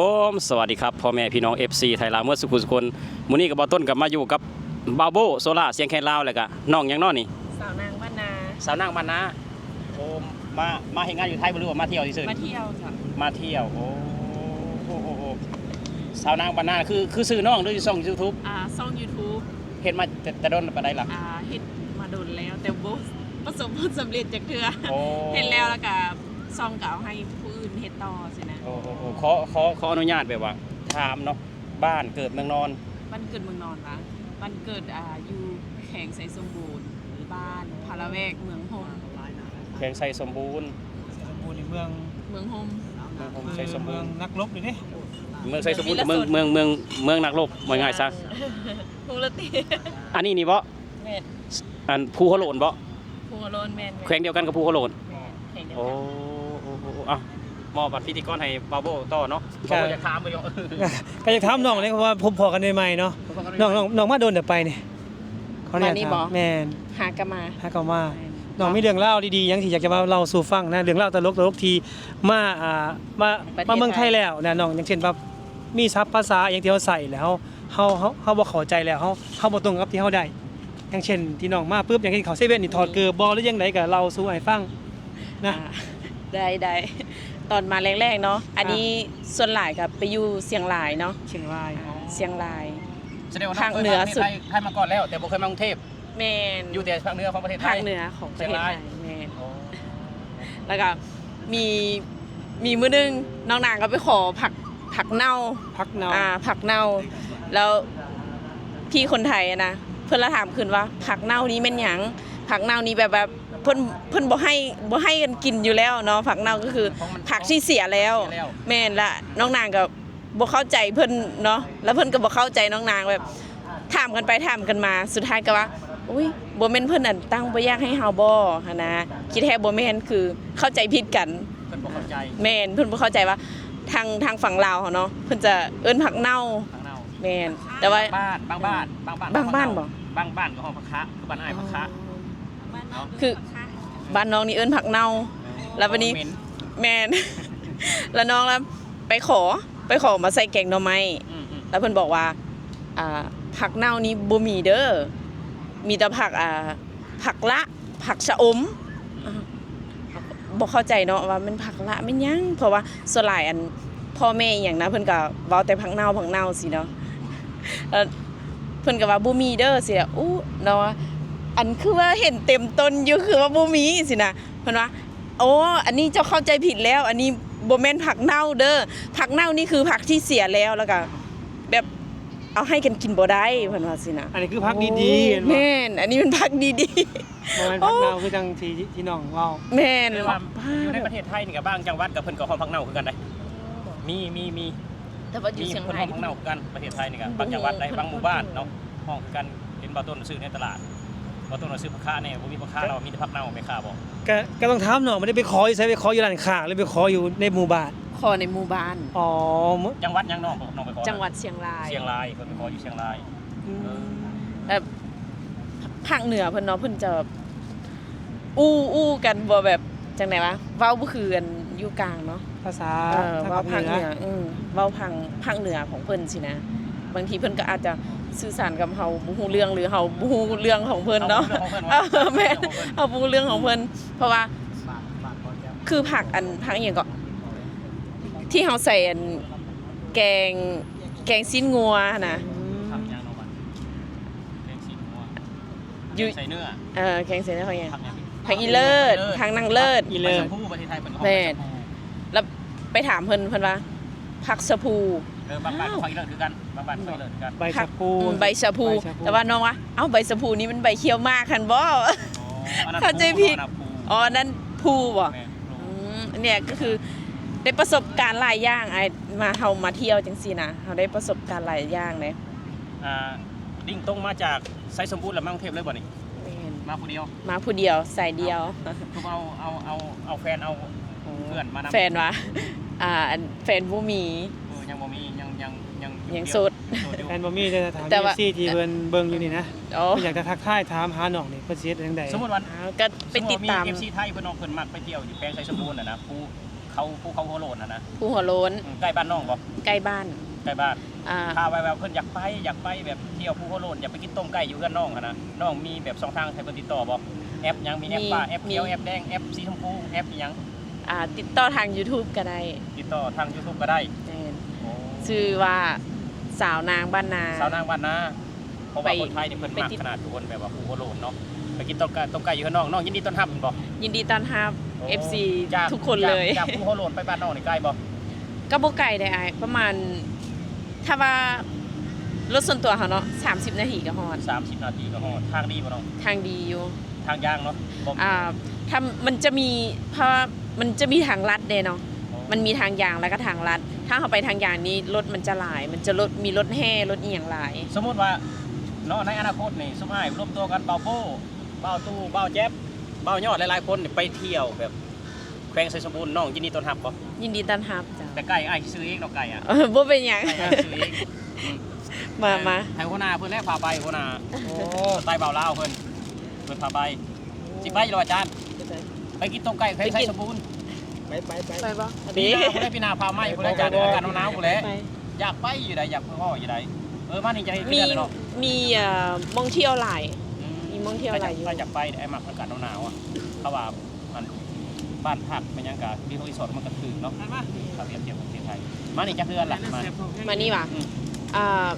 ໂອມ ສະຫວັດດີຄັບ ພໍ່ແມ່ພີ່ນ້ອງ ເອັຟຊີ ໄທລາວໝົດສູ່ຜູ້ສູ່ຄົນ. ມື້ນີ້ກໍບ່າວຕົ້ນກໍມາຢູ່ກັບບ່າວໂບ້ ໂຊລາ ສຽງແຄນລາວ ແລ້ວກໍນ້ອງຫຍັງເນາະນີ້? ສາວນາງບ້ານນາ. ສາວນາງບ້ານນາ. ໂອ້ ມາ ມາເຮັດງານຢູ່ໄທບໍ່ ຫຼືວ່າມາທ່ຽວຊື່ໆ? ມາທ່ຽວຈ້ະ. ມາທ່ຽວ. ໂອ້ ໂອ້ ໂອ້ ໂອ້ ສາວນາງບ້ານນາ ຄື ຄືຊື່ນ້ອງ ຫຼືຊ່ອງຢູທູບ? ອ່າ ຊ່ອງຢູທູບ. ເຮັດມາແຕ່ ແຕ່ດົນປານໃດລະ? ອ່າ ເຮັດມາດົນແລ້ວ ແຕ່ບໍ່ປະສົບຜົນສຳເລັດຈັກເທື່ອ. ໂອ້ ເຮັດແລ້ວ ແລ້ວກໍຊ່ອງກໍເອົາໃຫ້ຜູ້ອື່ນເຮັດຕໍ່ຊີ້ນະ. ໂອ້ ໂອ້ ໂອ້ ຂໍ ຂໍ ຂໍອະນຸຍາດແບບວ່າຖາມເນາະ ບ້ານເກີດເມືອງນອນ? ບ້ານເກີດເມືອງນອນຫວາ? ບ້ານເກີດ ອ່າ ຢູ່ແຂວງໄຊສົມບູນ ບ້ານພະລະແວກ ເມືອງຫົ່ມ. ແຂວງໄຊສົມບູນ. ໄຊສົມບູນນີ້ເມືອງ ເມືອງຫົ່ມ. ເມືອງຫົ່ມ ເອີ ໄຊສົມບູນ ເມືອງນັກລົບນີ້ເດ້. ເມືອງໄຊສົມບູນ ເມືອງ ເມືອງ ເມືອງ ເມືອງນັກລົບ ວ່າງ່າຍຊະ. ຮູ້ລະຕິ. ອັນນີ້ນີ້ບໍ? ແມ່ນ. ອັນພູຫົວໂລ້ນບໍ? ພູຫົວໂລ້ນ ແມ່ນໆ. ແຂວງດຽວກັນກັບພູຫົວໂລ້ນ. ແມ່ນ ແຂວງດຽວກັນ. ໂອ້ ໂອ້ ໂອ້ ໂອ້ ອ່ະ ມອບອັນພິທີກອນໃຫ້ບ່າວໂບ້ຕໍ່ເນາະ. ກໍຢາກຖາມເລີຍ ກໍຢາກຖາມນ້ອງເລີຍ ເພາະວ່າພົບພໍ້ກັນໃໝ່ໆເນາະ. ນ້ອງ ນ້ອງ ນ້ອງມາດົນແລ້ວໄປນີ້? ຂໍອະນຸຍາດຖາມ. ແມ່ນ. ຫາກໍມາ ຫາກໍມາ. ແມ່ນ. ນ້ອງມີເລື່ອງລາວດີໆຫຍັງທີ່ຢາກຈະມາເລົ່າສູ່ຟັງນະ? ເລື່ອງລາວຕະຫຼົກໆທີ່ມາ ອ່າ ມາ ມາເມືອງໄທແລ້ວນະນ້ອງ. ຢ່າງເຊັ່ນວ່າ ມີສັບພາສາຫຍັງທີ່ເຮົາໃຊ້ແລ້ວເຮົາ ເຮົາ ເຮົາ ເຮົາບໍ່ເຂົ້າໃຈແລ້ວ ເຮົາ ເຮົາບໍ່ຕົງກັບທີ່ເຮົາໄດ້. ຢ່າງເຊັ່ນທີ່ນ້ອງມາປຶບ ຢ່າງເຊັ່ນເຂົ້າເຊເວັ່ນນີ້ ຖອດເກີບບໍ່ ຫຼືຈັ່ງໃດ ກໍເລົ່າສູ່ອ້າຍຟັງນະ. ອ່າ ໄດ້ ໄດ້. ຕອນມາແລກໆເນາະ ອັນນີ້ ອ່າ ສ່ວນຫຼາຍກໍໄປຢູ່ຊຽງລາຍເນາະ. ຊຽງລາຍ. ອ່າ ອໍ ຊຽງລາຍ. ສະແດງວ່ານ້ອງເຄີຍມາປະເທດໄທ ເຄີຍມາກ່ອນແລ້ວ ແຕ່ບໍ່ເຄີຍມາເມືອງເທບ. ແມ່ນ. ຢູ່ແຕ່ພາກເໜືອຂອງປະເທດໄທ. ພາກເໜືອຂອງປະເທດໄທ. ຊຽງລາຍ. ແມ່ນ. ອໍ ແລ້ວກໍມີ ມີມື້ໜຶ່ງນ້ອງນາງກໍໄປຂໍຜັກ ຜັກເນົ່າ. ຜັກເນົ່າ. ອ່າ ຜັກເນົ່າ. ແລ້ວພີ່ຄົນໄທນະ ເພິ່ນລະຖາມຄືນວ່າ ຜັກເນົ່ານີ້ແມ່ນຫຍັງ? ຜັກເນົ່ານີ້ແບບ ແບບເພິ່ນ ເພິ່ນບໍ່ໃຫ້ ບໍ່ໃຫ້ກັນກິນຢູ່ແລ້ວເນາະ. ຜັກເນົ່າກໍຄືຜັກທີ່ເສຍແລ້ວ. ແມ່ນ. ລະນ້ອງນາງກໍ ບໍ່ເຂົ້າໃຈເພິ່ນເນາະ ແລ້ວເພິ່ນກໍບໍ່ເຂົ້າໃຈນ້ອງນາງ ແບບຖາມກັນໄປຖາມກັນມາ ສຸດທ້າຍກໍວ່າ ອຸ້ຍ ບໍ່ແມ່ນເພິ່ນ ອັນ ຕັ້ງບໍ່ຢາກໃຫ້ເຮົາບໍ ຫັ້ນນະ. ທີ່ແທ້ບໍ່ແມ່ນ ຄືເຂົ້າໃຈຜິດກັນ. ເພິ່ນບໍ່ເຂົ້າໃຈ. ແມ່ນ ເພິ່ນບໍ່ເຂົ້າໃຈວ່າທາງ ທາງຝັ່ງລາວເຮົາເນາະ ເພິ່ນຈະເອີ້ນຜັກເນົ່າ. ຜັກເນົ່າ. ແມ່ນ. ແຕ່ວ່າບາງບ້ານ ບາງບ້ານ ບາງບ້ານ ບາງບ້ານບໍ່? ບາງບ້ານກໍຮ້ອງຜັກຄະ ຄືບ້ານອ້າຍຜັກຄະ. ອໍ ເນາະ ຄືບ້ານນ້ອງນີ້ເອີ້ນຜັກເນົ່າ. ອໍ ແລ້ວບັດນີ້ ແມ່ນ ແມ່ນ ແລ້ວນ້ອງລະໄປຂໍ ໄປຂໍມາໃສ່ແກງໜໍ່ໄມ້. ອືມໆ. ແລ້ວເພິ່ນບອກວ່າ ອ່າ ຜັກເນົ່ານີ້ບໍ່ມີເດີ ມີແຕ່ຜັກ ອ່າ ຜັກລະ ຜັກຊະອົມ. ບໍ່ເຂົ້າໃຈເນາະວ່າແມ່ນຜັກລະແມ່ນຫຍັງ ເພາະວ່າສ່ວນຫຼາຍ ອັນ ພໍ່ແມ່ອີ່ຫຍັງນະ ເພິ່ນກໍເວົ້າແຕ່ຜັກເນົ່າ ຜັກເນົ່າຊີ້ເນາະ. ແລ້ວເພິ່ນກໍວ່າບໍ່ມີເດີຊີ້. ອູ້ ເນາະ ອັນ ຄືວ່າເຫັນເຕັມຕົ້ນຢູ່ ຄືວ່າບໍ່ມີຊີ້ນະ. ເພິ່ນວ່າ ໂອ້ ອັນນີ້ເຈົ້າເຂົ້າໃຈຜິດແລ້ວ ອັນນີ້ບໍ່ແມ່ນຜັກເນົ່າເດີ ຜັກເນົ່ານີ້ຄືຜັກທີ່ເສຍແລ້ວ ແລ້ວກໍແບບເອົາໃຫ້ກັນກິນບໍ່ໄດ້ ເພິ່ນວ່າຊີ້ນະ. ອັນນີ້ຄືຜັກດີໆ. ໂອ້ ເຫັນບໍ່? ແມ່ນ ອັນນີ້ແມ່ນຜັກດີໆ. ບໍ່ແມ່ນຜັກເນົ່າ ໂອ້ ຄືຈັ່ງທີ່ ທີ່ນ້ອງເວົ້າ. ແມ່ນ. ແຕ່ວ່າຢູ່ໃນປະເທດໄທນີ້ກໍບາງຈັງຫວັດກໍເພິ່ນກໍຮ້ອງຜັກເນົ່າຄືກັນໄດ໋. ມີ ມີ ມີ ແຕ່ວ່າຢູ່ຊຽງລາຍ ເພິ່ນຮ້ອງຜັກເນົ່າຄືກັນ ປະເທດໄທນີ້ກໍບາງຈັງຫວັດໄດ໋ ບາງໝູ່ບ້ານເນາະ ຮ້ອງຄືກັນ. ເຫັນບ່າວຕົ້ນຊື້ໃນຕະຫຼາດ ບ່າວຕົ້ນວ່າຊື້ຜັກຄະແດ່ ບໍ່ມີຜັກຄະ ລາວວ່າມີແຕ່ຜັກເນົ່າ ແມ່ຄ້າບອກ. ກໍ ກໍຕ້ອງຖາມນ້ອງ ບໍ່ໄດ້ໄປຂໍຢູ່ໃສ ໄປຂໍຢູ່ຮ້ານຄ້າ ຫຼືໄປຂໍຢູ່ໃນໝູ່ບ້ານ? ຂໍໃນໝູ່ບ້ານ. ອໍ ເມືອງ ຈັງຫວັດຫຍັງນ້ອງ ນ້ອງໄປຂໍ? ຈັງຫວັດຊຽງລາຍ. ຊຽງລາຍ ເພິ່ນໄປຂໍຢູ່ຊຽງລາຍ. ອືມ. ເອີ ແບບພາກເໜືອເພິ່ນເນາະ ເພິ່ນຈະ ອູ້ ອູ້ກັນບໍ່ ແບບຈັ່ງໃດວະ ເວົ້າບໍ່ຄືອັນຢູ່ກາງເນາະ ພາສາ ເອີ ທາງພາກເໜືອ. ເວົ້າພາກເໜືອ ເອີ ເວົ້າທາງພາກເໜືອຂອງເພິ່ນຊີ້ນະ. ບາງທີເພິ່ນກໍອາດຈະສື່ສານກັບເຮົາບໍ່ຮູ້ເລື່ອງ ຫຼືເຮົາບໍ່ຮູ້ເລື່ອງຂອງເພິ່ນເນາະ. ເຮົາບໍ່ຮູ້ເລື່ອງຂອງເພິ່ນ. ເອີ ແມ່ນ ເຮົາບໍ່ຮູ້ເລື່ອງຂອງເພິ່ນ ເຮົາບໍ່ຮູ້ເລື່ອງຂອງເພິ່ນ ເພາະວ່າ ຄືຜັກ ອັນ ຜັກອີ່ຫຍັງເກາະ ທີ່ເຮົາໃສ່ ອັນ ແກງ ແກງຊີ້ນງົວຫັ້ນນະ. ອືມ. ແກງຊີ້ນງົວ ຢູ່ ແກງໃສ່ເນື້ອ ເອີ ແກງໃສ່ເນື້ອ ຜັກຫຍັງ? ຜັກອີເລີດ ຜັກນາງເລີດ. ຜັກອີເລີດ. ໃບຊະພູ ປະເທດໄທເພິ່ນເອີ້ນ ແມ່ນ ຜັກຊະພູ. ແລ້ວໄປຖາມເພິ່ນ ເພິ່ນວ່າຜັກຊະພູ. ເອີ ບາງບ້ານກໍເອີ້ນຜັກອີເລີດຄືກັນ ບາງບ້ານກໍເອີ້ນຄືກັນ. ໃບຊະພູ. ອືມ ໃບຊະພູ. ໃບຊະພູ. ແຕ່ວ່ານ້ອງວ່າ ເອົ້າ ໃບຊະພູນີ້ມັນໃບຂຽວໝາກຫັ້ນບໍ? ອໍ ເຂົ້າໃຈຜິດ. ອໍ ອັນນັ້ນພູບໍ? ແມ່ນ ພູ. ອືມ ອັນເນີ້ຍກໍຄືໄດ້ປະສົບການຫຼາຍຢ່າງ ອ້າຍ ມາ ເຮົາມາທ່ຽວຈັ່ງຊີ້ນະ ເຮົາໄດ້ປະສົບການຫຼາຍຢ່າງເດ້. ອ່າ ດິ້ງຕົງມາຈາກໄຊສົມບູນ ແລ້ວມາກຸງເທບເລີຍບໍ່ນີ້? ແມ່ນ. ມາຜູ້ດຽວ? ມາຜູ້ດຽວ ສາຍດຽວ. ຄືເອົາ ເອົາ ເອົາ ເອົາແຟນ ເອົາເພື່ອນມານຳ? ແຟນຫວາ? ອ່າ ອັນ ແຟນບໍ່ມີ. ເອີ ຍັງບໍ່ມີ ຍັງ ຍັງ ຍັງ ຍັງໂສດ. ໂສດຢູ່. ແຟນບໍ່ມີ ແຕ່ຖາມ ແຕ່ວ່າ ເອັຟຊີ ທີ່ເພິ່ນເບິ່ງຢູ່ນີ້ນະ. ອໍ ເພິ່ນຢາກຈະທັກທາຍຖາມຫານ້ອງນີ້ ເພິ່ນຊິເຮັດຈັ່ງໃດ? ສົມມຸດວ່າ ອ່າ ກໍໄປຕິດຕາມ ສົມມຸດວ່າມີ ເອັຟຊີ ໄທເພິ່ນອອກ ເພິ່ນມັກໄປທ່ຽວຢູ່ແຂວງໄຊສົມບູນຫັ້ນນະ ພູ ເ ເຂົາ ພູເຂົາຫົວໂລ້ນຫັ້ນນະ. ພູຫົວໂລ້ນ ອືມ ໃກ້ບ້ານນ້ອງບໍ່? ໃກ້ບ້ານ ໃກ້ບ້ານ. ອ່າ ຖ້າວ່າ ວ່າເພິ່ນຢາກໄປ ຢາກໄປແບບທ່ຽວພູຫົວໂລ້ນ ຢາກໄປກິນຕົ້ມໄກ່ຢູ່ເຮືອນນ້ອງຫັ້ນນະ ນ້ອງມີແບບຊ່ອງທາງໃຫ້ເພິ່ນຕິດຕໍ່ບໍ່? ແອັບຫຍັງ? ມີແອັບ ມີ ຟ້າ ແອັບຂຽວ ມີ ແອັບແດງ ແອັບສີຊົມພູ ແອັບອີ່ຫຍັງ? ອ່າ ຕິດຕໍ່ທາງຢູທູບກໍໄດ້. ຕິດຕໍ່ທາງຢູທູບກໍໄດ້. ແມ່ນ. ໂອ້ ຊື່ວ່າສາວນາງບ້ານນາ. ສາວນາງບ້ານນາ. ເພາະວ່າຄົນໄທນີ້ເພິ່ນມັກຂະໜາດ ທຸກຄົນ ແບບວ່າພູຫົວໂລ້ນເນາະ ໄປກິນຕົ້ມກະ ຕົ້ມໄກ່ຢູ່ເຮືອນນ້ອງ. ນ້ອງຍິນດີຕ້ອນຮັບແມ່ນບໍ່? ຍິນດີຕ້ອນຮັບ ໂອ້ ເອັຟຊີ ຈາກ ທຸກຄົນເລີຍ. ຈາກ ຈາກພູຫົວໂລ້ນໄປບ້ານນ້ອງນີ້ໄກບໍ່? ກໍບໍ່ໄກເດ້ອ້າຍ ປະມານ ຖ້າວ່າລົດສ່ວນຕົວເຮົາເນາະ ສາມສິບນາທີກໍຮອດ. ສາມສິບນາທີກໍຮອດ. ທາງດີບໍ່ນ້ອງ? ທາງດີຢູ່. ທາງຢາງເນາະ? ບໍ່ ອ່າ ຖ້າ ມັນຈະມີ ເພາະວ່າມັນຈະມີທາງລັດເດ້ເນາະ. ອໍ ມັນມີທາງຢາງ ແລ້ວກໍທາງລັດ. ຖ້າເຮົາໄປທາງຢາງນີ້ ລົດມັນຈະຫຼາຍ ມັນຈະລົດ ມີລົດແຫ່ ລົດອີ່ຫຍັງຫຼາຍ. ສົມມຸດວ່າເນາະ ໃນອະນາຄົດນີ້ ຊຸມອ້າຍລວມຕົວກັນ ບ່າວໂປ້ ບ່າວຕູ້ ບ່າວແຈັບ ບ່າວຍອດ ຫຼາຍໆຄົນນີ້ໄປທ່ຽວແບບແຂວງໄຊສົມບູນ ນ້ອງຍິນດີຕ້ອນຮັບບໍ່? ຍິນດີຕ້ອນຮັບ. ເຈົ້າ ແຕ່ໄກ່ອ້າຍຊິຊື້ເອງເນາະ ໄກ່ອະ. ບໍ່ເປັນຫຍັງ ໄກ່ອ້າຍຊື້ເອງ. ອືມ ມາ ມາ ໃຫ້ຫົວໜ້າເພິ່ນແຫຼະພາໄປ ຫົວໜ້າ ໂອ້ ສະໄຕບ່າວລາວເພິ່ນ ເພິ່ນພາໄປ. ຊິໄປຢູ່ລະອາຈານ? ໄປກິນຕົ້ມໄກ່ແຂວງໄຊສົມບູນ. ໄປ ໄປ ໄປ ໄປບໍ່? ປີໜ້າພຸ້ນແຫຼະ ປີໜ້າຟ້າໃໝ່ພຸ້ນແຫຼະ ອາກາດໜາວໆພຸ້ນແຫຼະ. ຢາກໄປຢູ່ໃດ ຢາກພໍຢູ່ໃດ. ເອີ ມານີ້ຈະເຮັດຄືກັນເນາະ. ມີ ມີ ເອີ ໝ່ອງທ່ຽວຫຼາຍ. ອືມ ມີໝ່ອງທ່ຽວຫຼາຍຢູ່. ຢາກໄປ ຢາກໄປ ອ້າຍມັກອາກາດໜາວໆ ອະ ເພາະວ່າ ອັນ ບ້ານພັກແມ່ນຫຍັງກະ ຣີສອດມັນກະຖືກເນາະ ຖ້າປຽບທຽບກັບປະເທດໄທ. ມານີ້ຈັກເດືອນລະ? ມາ ມານີ້ຫວາ? ອືມ ອ່າ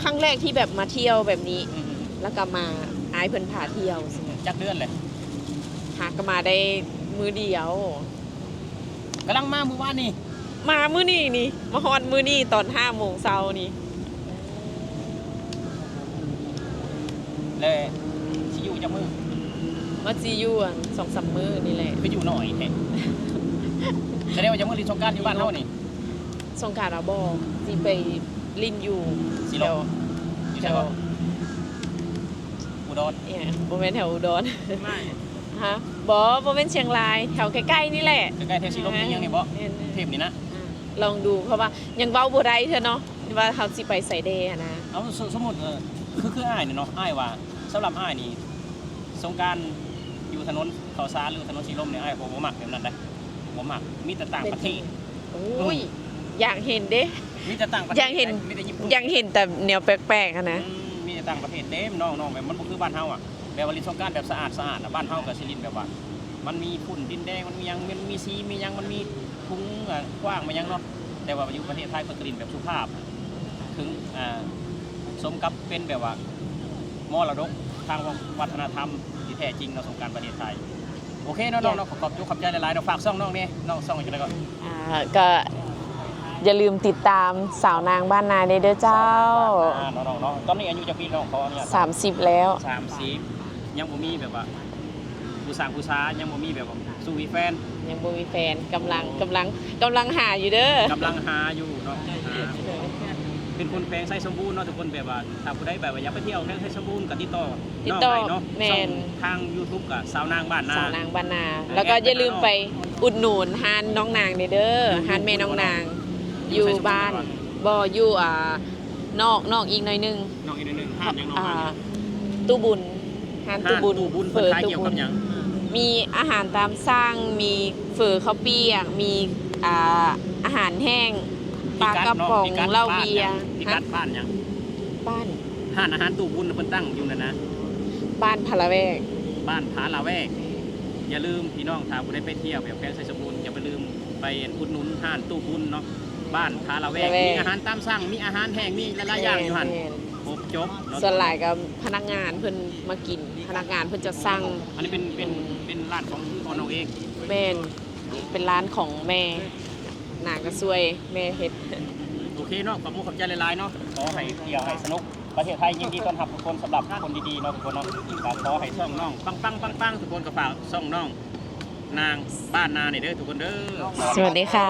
ຄັ້ງແລກທີ່ແບບມາທ່ຽວແບບນີ້ ອືມ ແລ້ວກະມາ ອ້າຍເພິ່ນພາທ່ຽວຊີ້. ອືມ ຈັກເດືອນແຫຼະ? ຫາກະມາໄດ້ມື້ດຽວ. ກຳລັງມາມື້ວານນີ້ ມາມື້ນີ້ນີ້ ມາຮອດມື້ນີ້ຕອນຫ້າໂມງເຊົ້ານີ້. ແລະ ຊິຢູ່ຈັກມື້? ວ່າຊິຢູ່ ອັນ ສອງສາມມື້ນີ້ແຫຼະ. ຄືຢູ່ໜ້ອຍແທ້? ສະແດງວ່າຈະມາຫຼິ້ນສົງການຢູ່ບ້ານເຮົານີ້? ສົງການວ່າບໍ່ ຊິໄປຫຼິ້ນຢູ່ ສີລົມ ແຖວ ຢູ່ໃສເກາະ? ແຖວອຸດອນ. ອີຫຍັງ? ບໍ່ແມ່ນແຖວອຸດອນ. ຮະ? ບໍ່ ບໍ່ແມ່ນຊຽງລາຍ ແຖວໃກ້ໆນີ້ແຫຼະ. ໃກ້ໆແຖວສີລົມ ອີຫຍັງນີ້ບໍ່? ແມ່ນໆ ເທບນີ້ນະ. ອາ ລອງດູ ເພາະວ່າຍັງເວົ້າບໍ່ໄດ້ເທື່ອເນາະ ວ່າເຮົາຊິໄປໃສແດ່ຫັ້ນນະ. ເອົາ ສົມ ສົມມຸດ ເອີ ຄື ຄືອ້າຍນີ້ເນາະ ອ້າຍວ່າ ສຳລັບອ້າຍນີ້ ສົງການຢູ່ຖະໜົນເຂົ້າສານ ຫຼື ຖະໜົນສີລົມນີ້ ອ້າຍກໍບໍ່ມັກແບບນັ້ນໃດ໋ ບໍ່ມັກ. ມີແຕ່ຕ່າງປະເທດ. ໂອ້ຍ ອືມ ຢາກເຫັນເດ້ ມີແຕ່ຕ່າງປະເທດ. ຢາກເຫັນ ມີແຕ່ຍີ່ປຸ່ນ. ຢາກເຫັນແຕ່ແນວແປກໆຫັ້ນນະ. ອືມ ມີແຕ່ຕ່າງປະເທດເດ້ ນ້ອງໆ ແບບມັນບໍ່ຄືບ້ານເຮົາອະ. ແບບວ່າຫຼິ້ນສົງການແບບສະອາດໆ ບ້ານເຮົາກໍຊິຫຼິ້ນແບບວ່າ ມັນມີຝຸ່ນດິນແດງ ມັນມີຫຍັງ ມັນມີສີ ມີຫຍັງ ມັນມີທຸງ ອາ ກວ້າງ ມີຫຍັງເນາະ. ແຕ່ວ່າຢູ່ປະເທດໄທເພິ່ນກໍຫຼິ້ນແບບສຸພາບ ເຖິງ ອ່າ ສົມກັບເປັນແບບວ່າມໍລະດົກທາງວັດທະນະທຳທີ່ແທ້ຈິງເນາະ ສົງການປະເທດໄທ. ໂອເຄເນາະນ້ອງເນາະ ຂໍຂອບໃຈ ຂອບໃຈຫຼາຍໆເນາະ. ຝາກຊ່ອງນ້ອງແດ່ ນ້ອງຊ່ອງຈັ່ງໃດເກາະ? ອ່າ ກໍຢ່າລືມຕິດຕາມສາວນາງບ້ານນາແດ່ເດີເຈົ້າ. ສາວນາງບ້ານນາເນາະນ້ອງເນາະ. ຕອນນີ້ອາຍຸຈັກປີນ້ອງ ຂໍອະນຸຍາດ? ສາມສິບແລ້ວ. ສາມສິບ ຍັງບໍ່ມີແບບວ່າຜູ້ສ້າງຜູ້ສາ ຍັງບໍ່ມີແບບວ່າສູ່ມີແຟນ? ຍັງບໍ່ມີແຟນ ກຳລັງ ໂອ້ ກຳລັງ ກຳລັງຫາຢູ່ເດີ. ກຳລັງຫາຢູ່ເນາະ. ອ່າ ເປັນຄົນແຂວງໄຊສົມບູນເນາະທຸກຄົນ. ແບບວ່າຖ້າຜູ້ໃດແບບວ່າຢາກໄປທ່ຽວແຂວງໄຊສົມບູນກໍຕິດຕໍ່ ຕິດຕໍ່ ນ້ອງໄດ້ເນາະ. ແມ່ນ ຊ່ອງທາງຢູທູບກໍສາວນາງບ້ານນາ. ສາວນາງບ້ານນາ ອ່າ ແລ້ວກໍຢ່າລືມໄປອຸດໜູນຮ້ານນ້ອງນາງແດ່ເດີ. ຢູ່ ຮ້ານແມ່ນ້ອງນາງ ຢູ່ ຢູ່ໃສສົມບູນ ຢູ່ບ້ານ ບໍ່ ຢູ່ ອ່າ ນອກ ນອກອີກໜ້ອຍໜຶ່ງ. ນອກອີກໜ້ອຍໜຶ່ງ ຮ້ານຫຍັງເນາະ? ອ່າ ຕູ້ບຸນ ຮ້ານຕູ້ບຸນ. ຕູ້ບຸນ ເຝີຕູ້ບຸນ ເພິ່ນຂາຍກ່ຽວກັບຫຍັງ? ມີອາຫານຕາມສັ່ງ ມີເຝີເຂົ້າປຽກ ມີ ອ່າ ອາຫານແຫ້ງ ປາກະປ໋ອງ ເຫຼົ້າເບຍ. ພິກັດບ້ານຫຍັງ? ບ້ານ ຮ້ານອາຫານຕູ້ບຸນເພິ່ນຕັ້ງຢູ່ນັ້ນນະ ບ້ານພາລາແວກ. ບ້ານພາລາແວກ. ຢ່າລືມພີ່ນ້ອງ ຖ້າຜູ້ໃດໄປທ່ຽວແບບແຂວງໄຊສົມບູນ ຢ່າໄປລືມໄປອຸດໜູນຮ້ານຕູ້ບຸນເນາະ ບ້ານພາລາແວກ. ພາລາແວກ ມີອາຫານຕາມສັ່ງ ມີອາຫານແຫ້ງ ມີຫຼາຍໆຢ່າງຢູ່ຫັ້ນ. ແມ່ນໆ ຄົບຈົບເນາະ. ສ່ວນຫຼາຍກໍພະນັກງານເພິ່ນມາກິນ ພະນັກງານເພິ່ນຈະສັ່ງ. ອັນນີ້ເປັນ ເປັນ ເປັນຮ້ານຂອງພໍ່ນ້ອງເອງ? ແມ່ນ ເປັນຮ້ານຂອງແມ່ ນາງກໍຊ່ວຍແມ່ເຮັດ. ໂອເຄເນາະ ຂອບມຸກຂອບໃຈຫຼາຍໆເນາະ. ຂໍໃຫ້ທ່ຽວໃຫ້ສະໜຸກ ປະເທດໄທຍິນດີຕ້ອນຮັບທຸກຄົນ ສຳລັບຄົນດີໆເນາະທຸກຄົນເນາະ. ກໍຂໍໃຫ້ຊ່ອງນ້ອງປັງໆ ປັງໆ ທຸກຄົນ. ກໍຝາກຊ່ອງນ້ອງນາງບ້ານນານີ້ເດີທຸກຄົນເດີ. ສະຫວັດດີຄ່ະ.